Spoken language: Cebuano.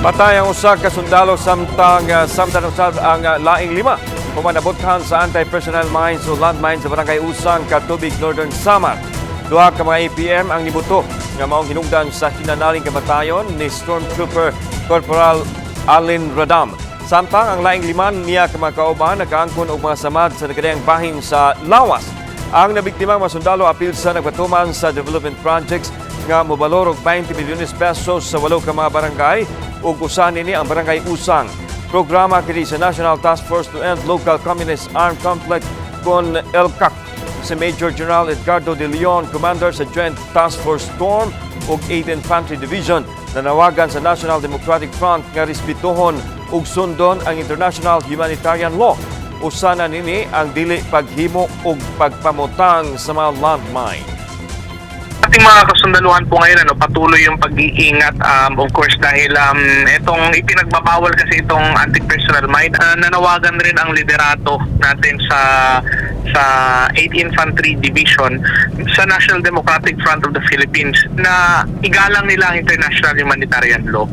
Patay ang usa ka sundalo samtang usab ang laing lima human nabuthan sa anti-personnel mines o landmines sa Barangay Usang, Catubig, Northern Samar. Duha ka mga APM ang nibuto nga maong hinungdan sa hinanaling kamatayon ni Stormtrooper Corporal Alin Radam. Samtang ang laing lima niya ka mga kauban nakaangkon og mga samad sa nagkadayang bahin sa lawas. Ang nabiktimang mga sundalo apil sa nagpatuman sa development projects nga mobalor og 20 milyones pesos sa walo ka mga barangay ug usa nini ang Barangay Usang. Programa kini sa National Task Force to End Local Communist Armed Conflict kon ELCAC. Si Major General Edgardo de Leon, commander sa Joint Task Force Storm ug 8th Infantry Division, nanawagan sa National Democratic Front nga respetuhon ug sundon ang international humanitarian law. Usa na nini ang dili paghimo og pagpamutang sa mga landmine. Ating mga kasundaluhan po ngayon, ano, patuloy yung pag-iingat, of course, dahil itong ipinagbabawal kasi itong anti-personnel mine. Nanawagan rin ang liderato natin sa 8th Infantry Division sa National Democratic Front of the Philippines na igalang nila ang international humanitarian law.